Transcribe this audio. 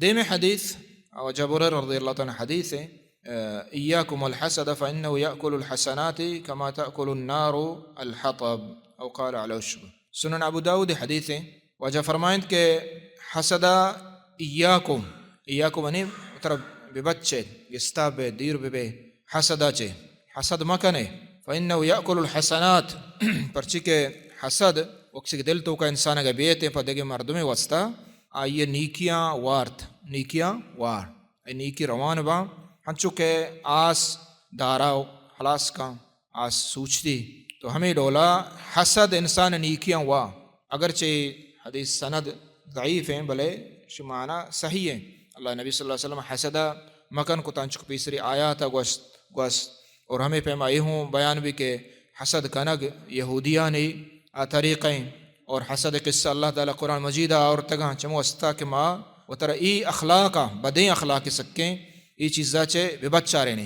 دیمے حدیث، او جابر رضی اللہ تعالی عنہ حدیث ہے، آ، "ایاکم الحسد فإنه یأکل الحسنات کما تأکل النار الحطب"، او قال علیہ الشبہ۔ سنن ابو داؤد حدیث ہے، واجہ فرمائند کہ حسدا ایاکم، ایاکم یعنی ترا ببچے، گستا بے، دیر ببے، حسدا چے، حسد مکنے، فإنه یأکل الحسنات، پرچی کہ حسد وقتی کہ دل توکا انسان اگہ بیتے پہ دگہ مردمے واسطہ، آئیے نیکیاں وارت، نیکیاں وار، اے نیکی روان باں، ہنچو کہ آس دارا و خلاص کاں، آس سوچتی۔ تو ہمے ڈولا حسد انسان نیکیاں وا، اگرچہ حدیث سند ضعیف ہیں، بلے شمانا صحیح ہیں۔ اللہ نبی صلی اللہ علیہ وسلم حسدا مکن کو تانچک پیسری آیاتا گوست، گوست۔ اور ہمے پیما اے ہوں بیان بھی کہ حسد کنگ یہودیانی آ طریقہ ہیں، اور حسد قصہ اللہ تعالی قرآن مجید آورتگاں چمو استا کہ ما وترا ای اخلاقا، بدیں اخلاق سکیں، ای چیزا چے ببچارینی۔